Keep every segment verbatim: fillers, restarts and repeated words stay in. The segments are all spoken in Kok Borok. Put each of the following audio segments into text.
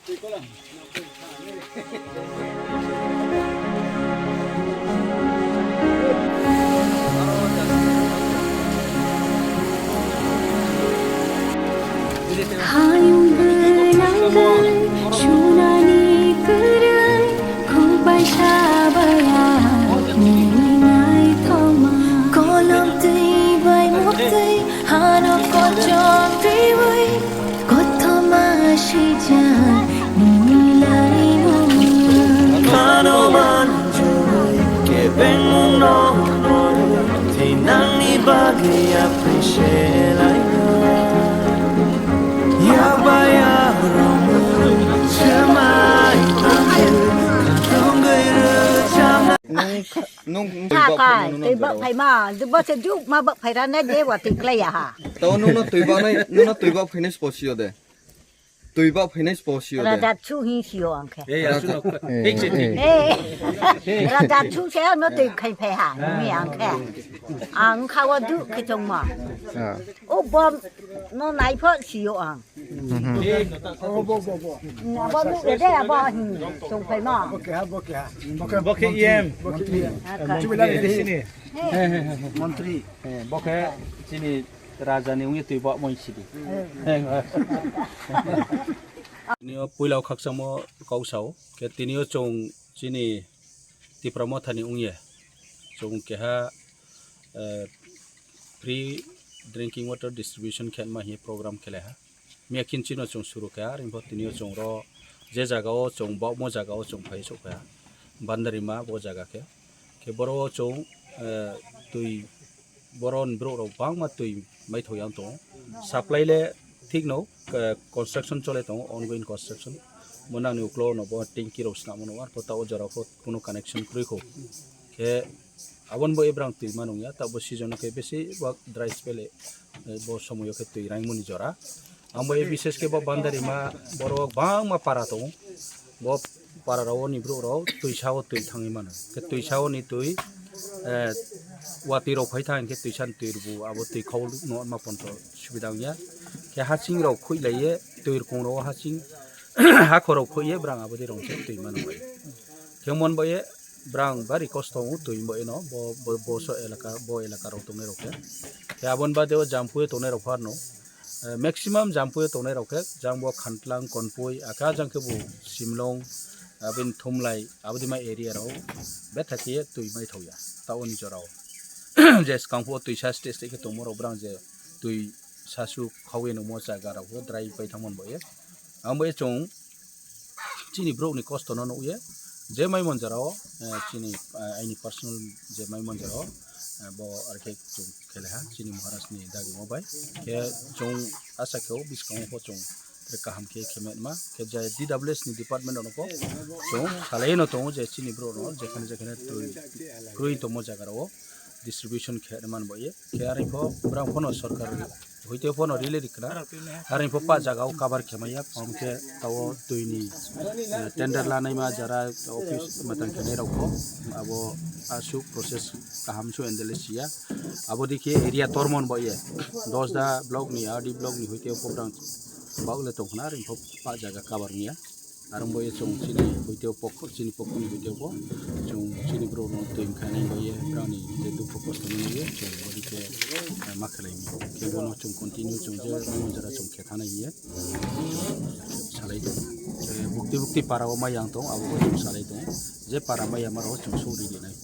Hayung gwnang gwnang sunani kwrwi, khuk bai sabaya nini naithokma. Kolom twi bai muktwi hano kochok twiwi, kothoma swijak nini laimung. Hano manjui kebengmung no thinangni bagwi appreciate lainai. Yabaya romwi swmai tangwi khatungwi rwchapna. Nung kha-, nung twi bak Thakai, phaimano twi bak jora. Phaima, bo se juk ma bak phairana je wa twi klaiya ha. Tao nungno twi baknai, nungno twi bak phainai spo sio de. Twi bak phainai spo sio de. Raja chu hi sio ang khe. Eh, ya, suno. Eh, eh. Eh, Raja chu se no twi khai phai ha, mi ang khe. Ang kha wa du khe chong ma. Ah. O bom no nai pho sio ang. Mhm. Na bo du de ba hi chong phai ma. Bo khe ha, bo khe ha. Bo khe, bo khe E M. Bo khe E M. Aka. Chubila de sini. Montri. Eh, bo khe chini Raja ni wngwi twi bak moi sidi. Eh. Tini o puila o khakchangmo kok sao, khe tini o chwng chini Tipra Motha ni wngya. Chwng keha, eh, free drinking water distribution khe ma hi program khe lai ha. Miya khin chino chwng suru kha, ringpho tini o chwng ro je jaga o chwng bak mo jaga o chwng phai sok kha. Bandarima bo jaga khe. Khe boro o chwng, eh, twi Boron borok rok bangma twi maithok yang tongo. Supply le thik no, eh, construction chole tongo, ongoing construction. Mo nangni uklo no bo tanki rok swnamo no, arpho ta o jora pho kuno connection kwrwi kho. Khe aboni bo ebrang twi ma nung ya, ta bo season khe besi bak dry spell, eh, bo somoyo khe twi raimoni jora. Ang bo e bises khe bo Bandarima borok bangma para tongo. Bo para rao ni borok rao twisa o twi thangwi mano. Khe twisa o ni twi, eh, watwi rok phai thang khe twisa ni twi rwbu abo twi khau no ma ponto subida wngya. Khe hasing rok khui lai ye twi rwkong rao hasing hakhor rok khui ye brang abo dei rong se twi mano bai. Khe mon bai ye brang bari kosto wngo twi bo eno bo, bo, bo so elaka, bo elaka rok tongnai rok khe. Khe aboni bade o Jampui tongnai rok pharno, eh, maximum Jampui tongnai rok khe jang bo Khantlang, Konpui, aka jang khe bo Simlong, aboni Thumlai, aboni ma area rok betha khe twi mai thok ya ta oni jora o. Je skang pho twi sa stage khe tongmo rok brang je twi sasu khaui nungmo jaga rok bo dry pai thangmani bo ye. Ang bo ye chwng chini borok ni kosto no nugwi je mai manjaro, eh, chini, eh, aini personal je mai manjaro, eh, bo arkhe chwng khe lai ha chini Maharaj ni dagi mo bai khe chwng asa khe o bwskango pho chwng tre kaham khe khe ma khe je D W S ni department rok no pho chwng salai no tongo je chini borok no jekhane jekhane twi kwrwi tongmo jaga rok o distribution khe man bo ye khe ari pho borok pho no sorkar Hoite phano rili rikna. Aroni pho pa jaga o cover khe maya, pam khe tao twi ni, eh, tender lanai ma jara office matang khe nai rok pho. Abo asuk process kaham su endele siya. Abo dikhe area tormon bo ye. Dosda block ni, R D block ni hoite pho brang bak le tong khna, aroni pho pa jaga cover niya. Arong bo ye chwng chini hoite o pokho, chini pokho ni hoite o bo chwng chini borok no twi mkha nai bo ye brang ni je dukho kosto ni ye chwng bo dikhe, eh, ma khlai mi. Khe bono chwng continue chwng je mano jora chwng khe thanai ye salai tong. Eh, bukti bukti para o ma yang tong abo bo chwng salai tong. Je para ma yang ma ro chwng suri di nai.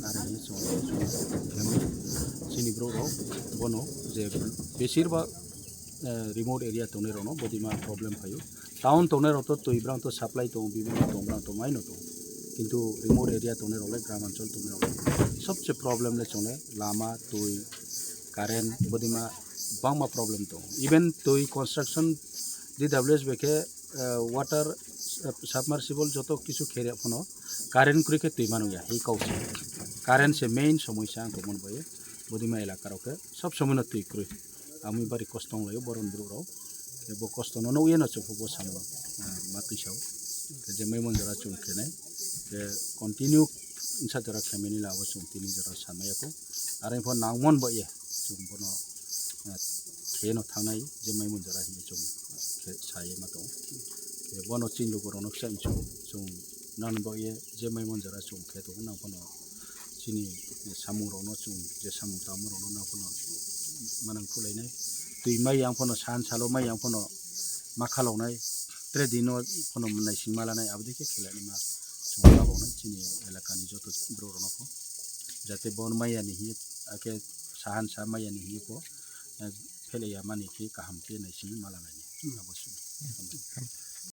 Are ye chwng, chwng khe chini borok rok bono je besir bhag, eh, remote area tongnai rok no bodi ma problem phaio. Town tongnai rok to twi brang to supply tongo, bibhinno tongo, brang to maino tongo. Kintu remote area tongnai rok le, gram anchol tongnai rok le sobse problem le chongnai lama, twi, current, bodima bangma problem tongo. Even twi construction D W S bai khe, eh, water, eh, submersible joto kisu khe phano current kwrwi khe twi manu ya, hi kau se. Current se main somosya ang tongmani bai bodima elaka rok khe sob somoi no twi kwrwi. Ami bari kosto wng laio boron borok rok. Khe bo kosto no nugwi no chwng bo samo, ah, ma twi sao. Khe je mai mon jora chwng khe nai. Khe continue wngsa jora khe mani la bo chwng tini jora sa maya kho. Are pho nang mon bo ye chwng bono, ah, khe no thangnai je mai mon jora hinwi chwng khe sa ye ma tongo. Bono chini lukurokno kisa inchu chwng nani bo ye je mai manjara chwng khe tongo nang phano chini samung rokno chwng je samung tangma rokno nang phano manang khulainai. Twi mai yang phano san salo mai yang phano ma khaloknai, tre dino phano naising ma lanai, aboni khe khelainai ma chwng taboknai chini elakani joto borok rokno kho. Jate bo maya ni hiye, ake sahan sa maya ni hiye kho, eh, phele ya mani khe kaham khe naising ma lanai. Abo se.